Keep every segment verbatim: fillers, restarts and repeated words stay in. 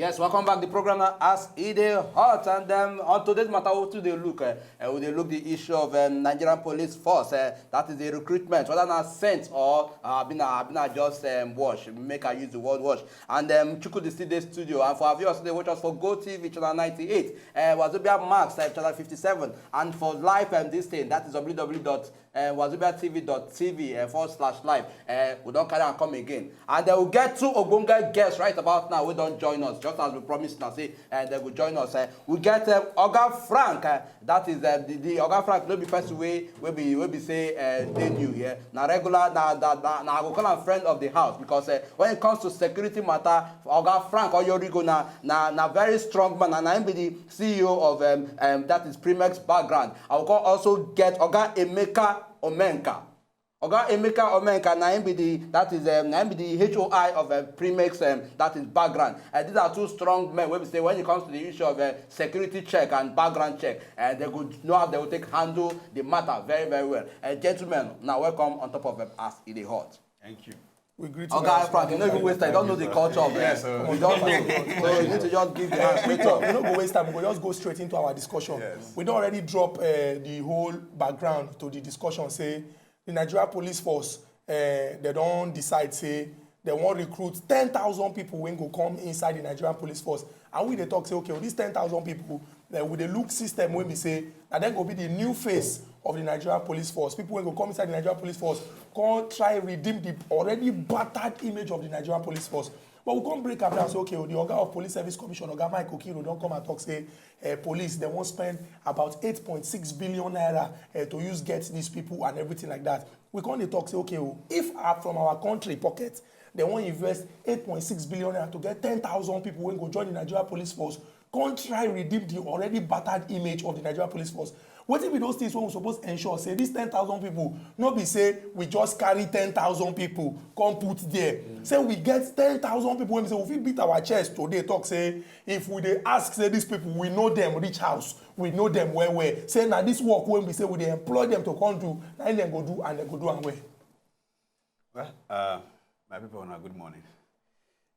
Yes, welcome back. The program now as e dey hot, and um, on today's matter, we too dey look. Uh, uh, we dey look the issue of um, Nigerian police force. Uh, that is the recruitment, whether na sent or uh, been a, been a just um, wash. Make I use the word wash. And um, Chuku dey still dey studio. And for our viewers, they watch us for Go T V channel ninety-eight, uh, Wazobia Max uh, channel fifty-seven, and for live um, this thing, that is w w w dot uh, wazobiatv.tv uh, forward slash live. Uh, we don carry am come again. And uh, we get two ogbonge guests right about now wey don join us, just as we promised now say uh, they go join us. Uh, we get uh, Oga Frank, uh, that is uh, the, the Oga Frank, no be person wey wey be wey be say uh, dey new here. Na regular, na na na na I go call am friend of the house, because uh, when it comes to security matter, Oga Frank Oyorigo na na na very strong man, and na him be the C E O of um, um, that is Primex background. I will come also get Oga Emeka Omenka. Oga Emeka Omenka, na him be the, that is um, na him be the H O I of um, Primex, um, that is background. Uh, these are two strong men wey be say when it comes to the issue of uh, security check and background check, uh, they go know how they will take handle the matter very, very well. Uh, gentlemen, now welcome on top of um, As E Dey Hot. Thank you. We greet Oga Frank, you no even waste time. You don't know the culture of Yes, um, sir. you don't know. So you need to just give the hand straight Victor, up. We no go waste time. We go just go straight into our discussion. Yes. We don already drop uh, the whole background to the discussion. Say the Nigerian police force, uh, they don decide say they wan recruit ten thousand people wey go come inside the Nigerian police force. And we dey talk say, okay, well, these ten thousand people, uh, we dey look system wey be say na dem go be the new face of the Nigerian police force. People wey go come inside the Nigerian police force come try redeem the already battered image of the Nigerian police force. But we come break am down say, okay, the Oga of Police Service Commission, Oga Mike Okiro, don come and talk say uh, police, they wan spend about eight point six billion naira uh, to use get these people and everything like that. We come dey talk say, okay, oh, if uh, from our country pocket, they wan invest eight point six billion naira to get ten thousand people wey go join the Nigeria police force, come try redeem the already battered image of the Nigeria police force. Wetin be those things wey we suppose ensure say these ten thousand people no be say we just carry ten thousand people come put there. Say we get ten thousand people wey be say we fit beat our chest today talk say if we dey ask say these people, we know them reach house, we know them well well. Say na this work wey be say we dey employ them to come do, na im dem go do and dem go do am well. Well, uh, my people, now good morning.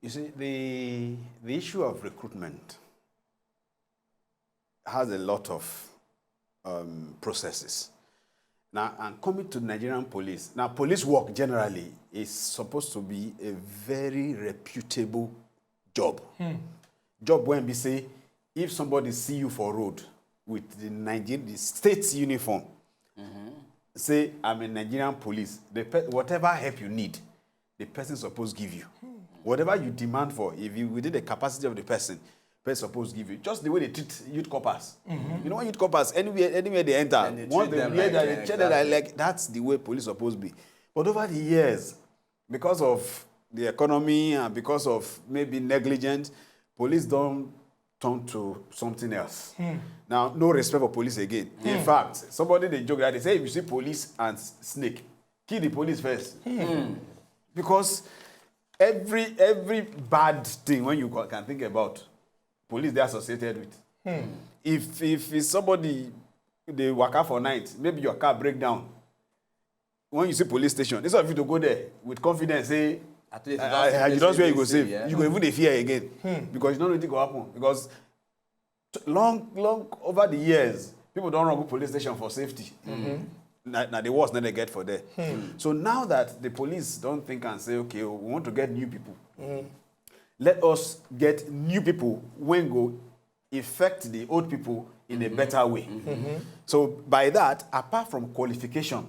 You see, the the issue of recruitment has a lot of um, processes. Now, and coming to Nigerian police, now police work generally is supposed to be a very reputable job. Job when we say, if somebody see you for road with the Nigerian the state uniform, say, "I'm a Nigerian police," the pe- whatever help you need, the person suppose give you. Whatever you demand for, if you within the capacity of the person, person suppose give you. Just the way they treat youth corpers. You know, when youth corpers, anywhere anywhere they enter, They once treat they them wear like, that, uh, they check them like, exactly. Like that's the way police suppose be. But over the years, because of the economy and because of maybe negligence, police don turn to something else. Now, no respect for police again. In fact, somebody dey joke that they say if you see police and s- snake, kill the police first. Because every every bad thing when you ca- can think about, police they associated with. If if it's somebody they waka for night, maybe your car break down. When you see police station, instead of you to go there with confidence, say, At least "Ah, you ah, don't you see don't see where you go safety, safe. Yeah. You go even dey fear again because you don't know wetin go happen." Because t- long long over the years, people don run go police station for safety. Na, na the worst na they get for there. So now that the police don't think and say, "Okay, we want to get new people," let us get new people when go affect the old people in a better way. So by that, apart from qualification,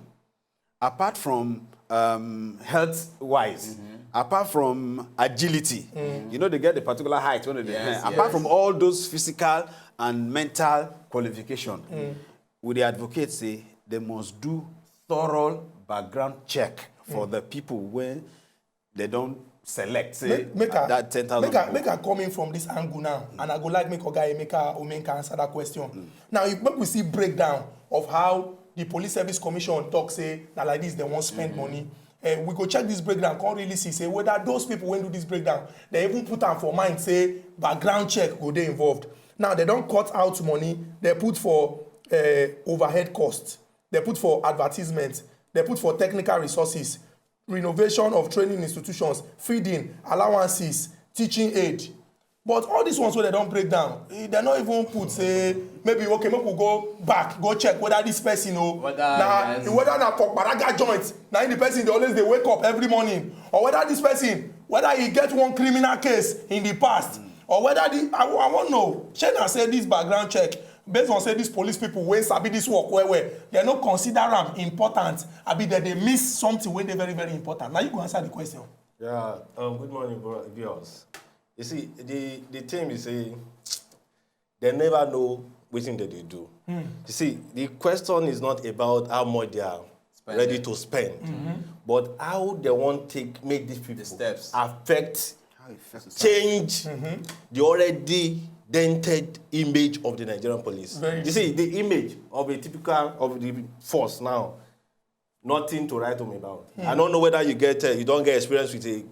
apart from um, health wise, apart from agility, you know, they get the particular height when they Yes, apart yes. From all those physical and mental qualification, we dey advocate say they must do thorough background check for the people when they don't select say Make- make I- that ten thousand make I people. Make I come in from this angle now, and I go like make Oga Emeka Omenka answer that question. Now, if make we see breakdown of how the Police Service Commission talk say na like this they wan spend money. Uh, we go check this breakdown, come really see say whether those people wey do this breakdown, they even put am for mind say background check go dey involved. Now they don cut out money, they put for uh, overhead cost, they put for advertisement, they put for technical resources, renovation of training institutions, feeding, allowances, teaching aid. But all these ones wey dem don break down, eh, dem no even put say maybe, okay, make we go back, go check whether this person o, Whether na yes. whether na for kparaga joint na im the person dey always dey wake up every morning, or whether this person, whether he get one criminal case in the past, or whether the I, I wan know shey na say this background check, based on say these police people wey sabi this work well well, dem no consider am important, abi dem dey miss something wey dey very very important? Na you go answer the question. Yeah, um, good morning, bro, girls. You see, the the thing is say they never know wetin dem dey do. You see, the question is not about how much they are Spending. ready to spend, but how they wan take make these people steps. affect, How it affects society. change the already dented image of the Nigerian police. Very You see, the image of a typical of the force now, nothing to write home about. I don't know whether you get uh, you don't get experience with a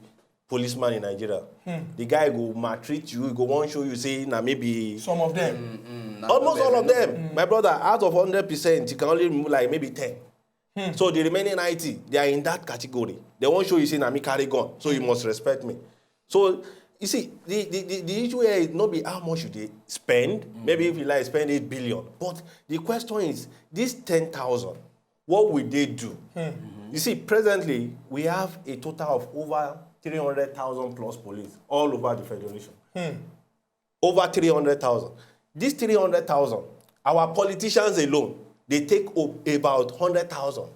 policeman in Nigeria. The guy go maltreat you, he go wan show you say na maybe Some of them. almost all of them, my brother, out of hundred percent, you can only remove like maybe ten. So the remaining ninety, they are in that category. They wan show you say na me carry gun, so you must respect me. So you see, the the the, the issue here is not be how much you dey spend. Maybe if you like spend eight billion, but the question is this ten thousand, what will they do? You see, presently we have a total of over three hundred thousand plus police all over the federation. Over three hundred thousand. These three hundred thousand, our politicians alone, they take up about hundred thousand.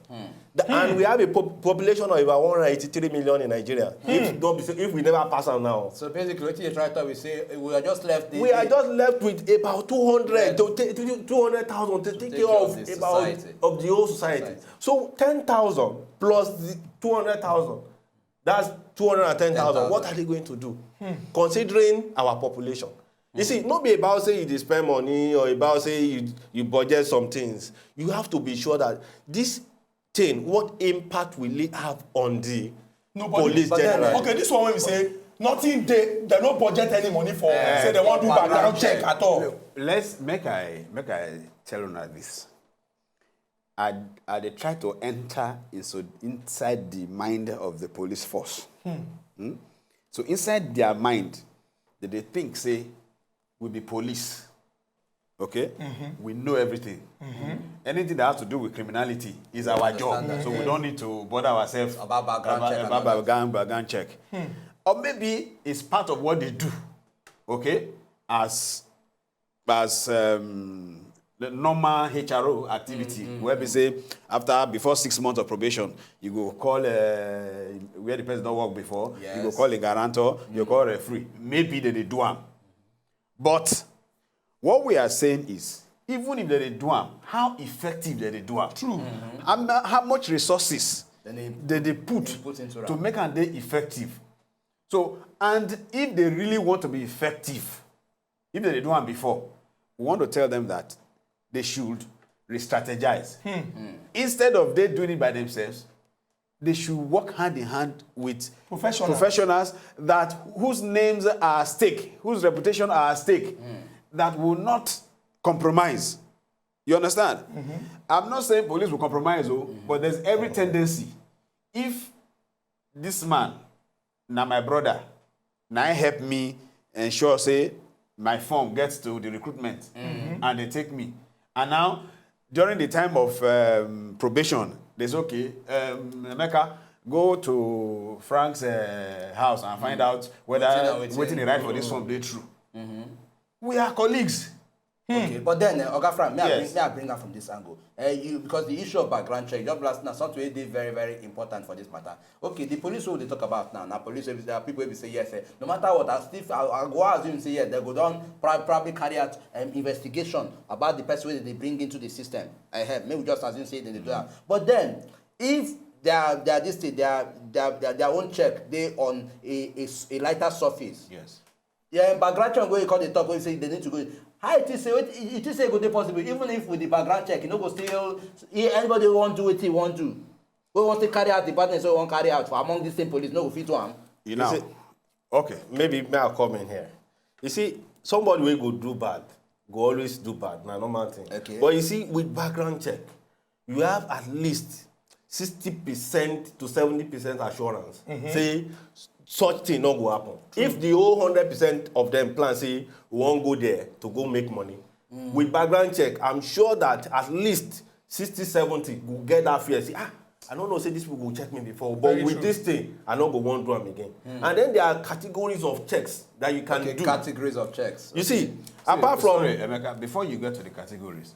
The- And we have a pop- population of about one hundred eighty-three million in Nigeria. If, not be say- if we never pass am now, So basically, what you try to talk, we say we are just left. The, we are the- just left with about two hundred to take two hundred thousand to take care care of of the about society. of the whole society. Society. So ten thousand plus the two hundred thousand, that's two hundred and ten thousand. What are they going to do? Considering our population. You see, not be about say you dey spend money or about say you, you budget some things. You have to be sure that this thing, what impact will it have on the Nobody. police But then, generally? Okay, this one wey we say nothing dey, dem no budget any money for say dem wan do background background check check. at all. Let's make I make I tell una this. I I dey try to enter in so inside the mind of the police force. Hmm? So inside their mind, they dey think say we be police. Okay? We know everything. Anything that has to do with criminality is our job. Understand that. So we don't need to bother ourselves About background about, check and about all that. background, background check. Or maybe it's part of what they do. Okay? As as um, the normal H R O activity, where we say after before six months of probation, you go call uh, where the person don't work before, you go Yes. call a guarantor, you call a referee. Maybe they, they do am. But what we are saying is, even if they, they do am, how effective they, they do am? True. How, mu- how much resources Then they they, they put put into to am. Make am dey effective. So, and if they really want to be effective, if they, they do am before, we want to tell them that they should re-strategize. Instead of they doing it by themselves, they should work hand in hand with Professionals. professionals that whose names are at stake, whose reputation are at stake, that will not compromise. You understand? I'm not saying police will compromise, oh, but there's every tendency. If this man, now my brother, now help me ensure say my form gets to the recruitment and they take me. And now, during the time of um, probation, they say, okay, um, Emeka, go to Frank's uh, house and find out whether Wetin and wetin. Wetin they write for this form, they true. We are colleagues. Okay, but then, uh, Oga Frank, may, I Yes. bring, may I bring up from this angle? Uh, you, because the issue of background check, job last now, something wey dey very, very important for this matter. Okay, the police who they talk about now, now police, there are people will say yes. Eh, no matter what, I still, I, I go assume say yes, they go down prob- probably carry out um, investigation about the person wey they bring into the system. I have, maybe just assume say they do that. But then, if they are, they are this thing, they are, they are, they are, their own check, they on a, a s- a lighter surface. Yes. Yeah, background check wey you come dey talk wey say they need to go. How it is say it is say e go dey possible even if with the background check, you no go still e- anybody wey wan do wetin e wan do, wey wan still carry out the badness wey e wan carry out for among this same police no go fit do am. You know. see- Okay. Maybe may I come in here. You see, somebody wey go do bad go always do bad. Na normal thing. Okay. But you see, with background check, you have at least sixty percent to seventy percent assurance say such thing no go happen. If the whole hundred percent of them plan say we wan go there to go make money, with background check, I'm sure that at least sixty, seventy go get that fear, say, "Ah, I don't know say these people go check me before, but with this thing, I no go wan do am again." And then there are categories of checks that you can do. Categories of checks. You see, apart from Sorry, Emeka, before you get to the categories,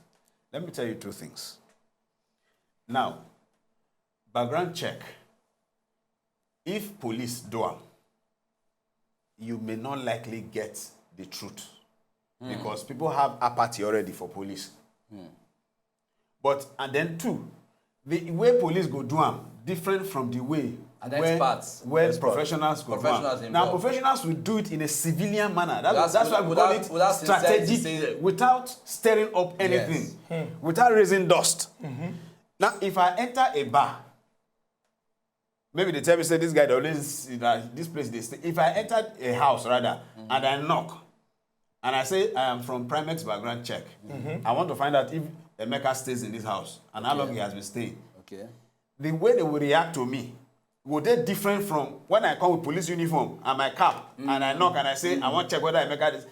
let me tell you two things. Now, background check, if police do am, you may not likely get the truth because people have apathy already for police. But, and then two, the way police go do am different from the way And when, experts. when Experts. Professionals go Professionals do am. Now, involved. Professionals will do it in a civilian manner. That's, Without- that's why we without- call it without sincerity, strategic, say- without stirring up anything, without raising dust. Now, if I enter a bar, maybe they tell me say this guy dey always, you know, this place they stay. If I enter a house rather and I knock and I say I am from Primex background check, I want to find out if Emeka stays in this house and how long he has been staying. Okay. The way they will react to me will they different from when I come with police uniform and my cap and I knock and I say I want check whether Emeka is,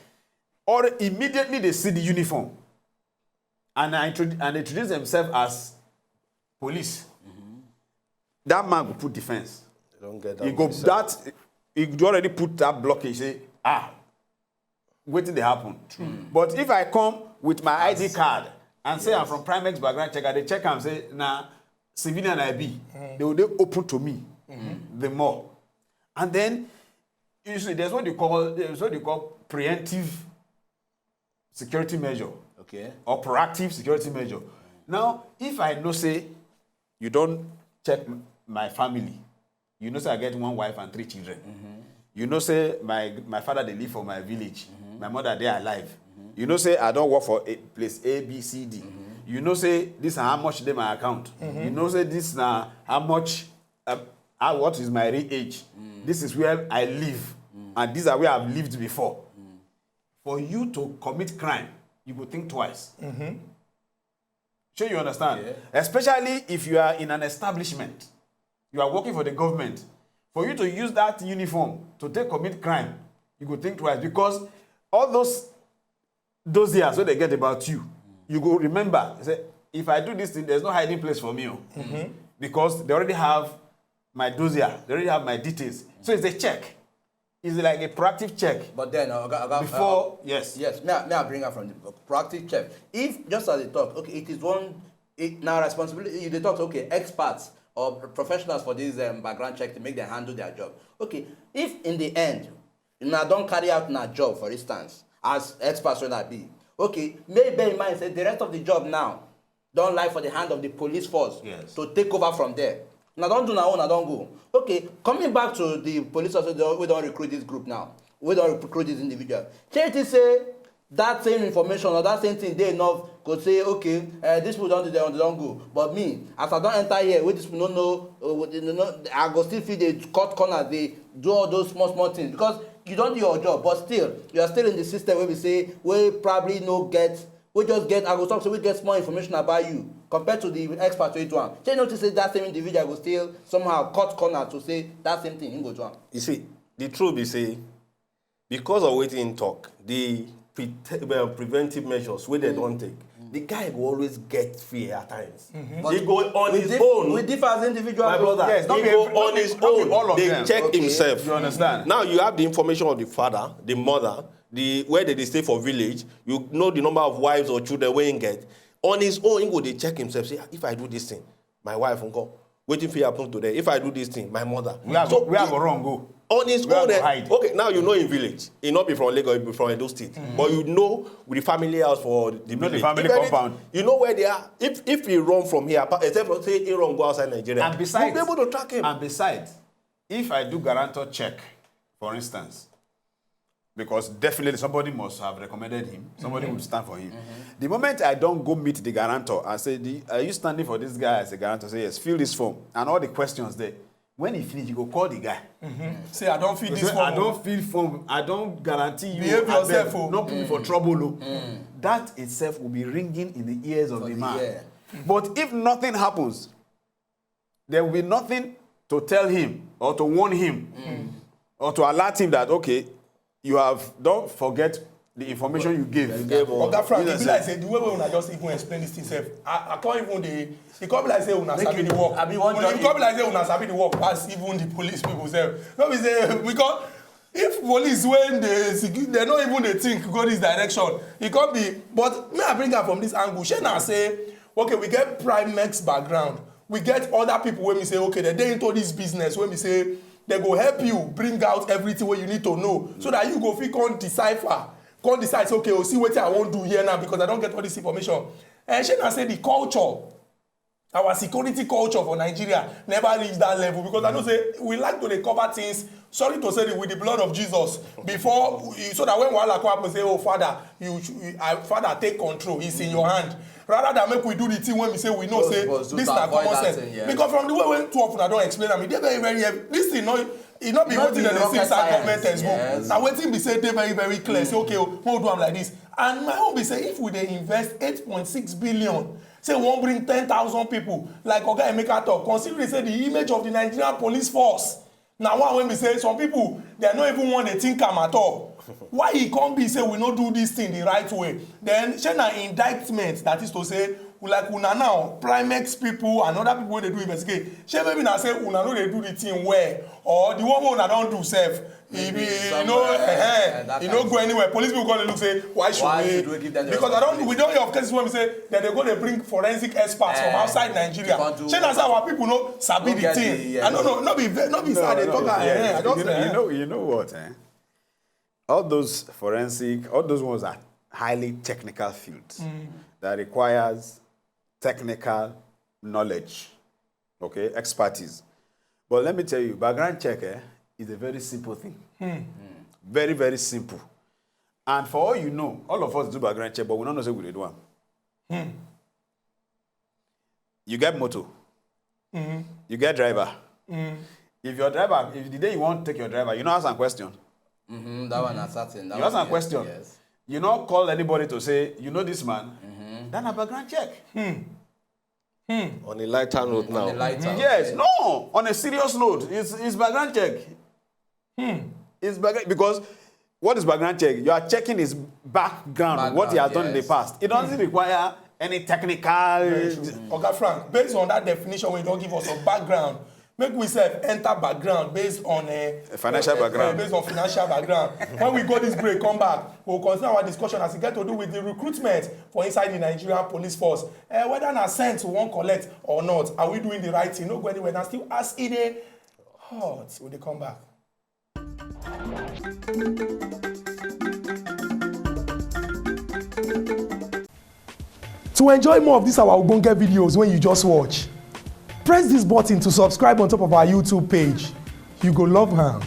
or immediately they see the uniform and I introduce and introduce themselves as police. That man go put defense. They don't get He go that he go already put that blockage. Say, ah, wetin dey happen? But if I come with my I D card and say I'm from Primex background check, I dey check am say na civilian I be, they will dey open to me the more. And then you see, there's what you call there's what you call preemptive security measure Okay. or proactive security measure. Now, if I know say you don't check m- my family, you know say I get one wife and three children. You know say my my father dey live for my village, my mother dey alive. You know say I don't work for a place A B C D. You know say this na how much dey my account. You know say this na how much, uh, how, what is my real age. This is where I live, and these are where I've lived before. For you to commit crime, you go think twice. Sure, you understand? Especially if you are in an establishment, you are working for the government. For you to use that uniform to take commit crime, you go think twice because all those those years wey they get about you, you go remember say if I do this thing, there's no hiding place for me. Oh. Because they already have my dossier, they already have my details. So it's a check. It's like a proactive check. But then, uh, Oga, Oga, Before, uh, yes. Yes, may I, may I bring up from the proactive check? If, just as they talk, okay, it is one, it, now responsibility, they talk, okay, experts or professionals for this um, background check to make them handle their job. Okay, if in the end, now don't carry out na job, for instance, as experts when I be, okay, may bear in mind say the rest of the job now don't lie for the hand of the police force Yes. to take over from there. Now don't do now, now don't go. Okay, coming back to the police officer, we don't recruit this group now. We don't recruit this individual. Charity say that same information or that same thing they enough go say, okay, uh, this people don't do their own, they don't go. But me, as I don't enter here, we this people don't know, uh, what they don't know, I go still feel they cut corners, they do all those small small things because you don't do your job, but still you are still in the system where we say we probably no get we just get I go talk say we get small information about you compared to the expert wey do am. Shey you notice say that same individual go still somehow cut corner to say that same thing he go do am. You see, the truth be say, because of wetin him talk, the pre uh, preventive measures wey dem don take, the guy go always get fear at times. He go on we his dif- own. We differ as individual. My brother, Yes, not he be go every- not on be- his not be own. all of They them. Check Okay. himself. You understand? Now you have the information of the father, the mother, the where they dey stay for village. You know the number of wives or children wey him get. On his own, he go dey check himself. Say, "Ah, if I do this thing, my wife nko? Wetin fit happen to them? If I do this thing, my mother." Where I So go, where I he- go wrong go? On his Where I own, go eh, hide? Okay, now you know in village. He not be from Lagos, he be from Edo State. But you know with the family house for the You know the village. family If any- compound. You know where they are. If if he run from here, apart- except for say he run go outside Nigeria, And besides, you'll be able to track him. And besides, if I do guarantor check, for instance, because definitely somebody must have recommended him, somebody would stand for him. The moment I don't go meet the guarantor and say, "The- are you standing for this guy as a guarantor?" Say, "Yes, fill this form." And all the questions there. When he finish, you go call the guy. Say I don't feel You this say, form. "I don't feel form. I don't guarantee you. Behave Abeg, yourself, oh. Not put me for trouble." Oh. That itself will be ringing in the ears of For the the man. Ear. But if nothing happens, there will be nothing to tell him or to warn him or to alert him that, okay, you have, don't forget the information you gave. Oga Frank, e be like say the way wey una just even explain this thing sef, I, I can't even dey. E come be like say una sabi the work. I be one. E come be like say una sabi the work pass even the police people sef. No be say because if police wey dey secu- dem no even dey think go this direction, e come be. But me, I bring am from this angle. Shey na say, okay, we get Primex background, we get other people wey be say, okay, dem dey into this business wey be say dem go help you bring out everything wey you need to know so that you go fit come decipher, come decide say, okay, oh, see wetin I wan do here now because I don get all this information. And shey na say the culture, our security culture for Nigeria never reach that level because I know say we like to dey cover things, sorry to say, with the blood of Jesus before, so that when wahala come happen, say, oh, Father, you, you uh, Father, take control, it's in your hand. Rather than make we do the thing wey we say we know say this na common sense. Because from the way wey two of una don explain am, e dey very, very heavy. This thing no, e no be wetin dem dey see inside government textbook. Na wetin be say dey very, very clear. Say, okay, oh, we go do am like this. And my own be say, if we dey invest eight point six billion, say we wan bring ten thousand people, like Oga Emeka talk, considering say the image of the Nigerian police force na one wey be say some people dem no even wan dey think am at all. Why e come be say we no do this thing the right way? Then shey na indictment, that is to say, like una now, Primex people and other people wey dey do investigate, shey maybe na say una no dey do the thing well, or the one wey una don do sef, e be e no eh, e no go anywhere. Police people come dey look say, why should we? Because I don, we don hear of cases wey be say dem dey go dey bring forensic experts from outside Nigeria. Shey na say our people no sabi the thing? I no know, no be ve- no be say I dey talk am. Eh, I just You know, you know, you know what? Eh? All those forensic, all those ones are highly technical fields that requires technical knowledge, okay, expertise. But let me tell you, background check, eh, is a very simple thing. Very, very simple. And for all you know, all of us do background check, but we don't know say we dey do am. You get motor, you get driver. If your driver, if the day you wan take your driver, you no ask am question. Mm-hmm, that one na certain. That You ask one, am question. Yes. You no call anybody to say, you know this man. That na background check. On a lighter note now. On a lighter. Yes, no. On a serious note, it's, it's background check. It's background because what is background check? You are checking his background, what he has done in the past. It doesn't require any technical. Oga Frank, based on that definition wey you don give us of background, make we sef enter background based on uh, Financial uh, background. Based on financial background. When we go this break, come back, we will continue our discussion as e get to do with the recruitment for inside the Nigerian police force. Uh, whether na cent we wan collect or not, are we doing the right thing? No go anywhere. Na still as e dey hot. We dey come back. To enjoy more of these our ogbonge videos wey you just watch, press this button to subscribe on top of our YouTube page. You go love am.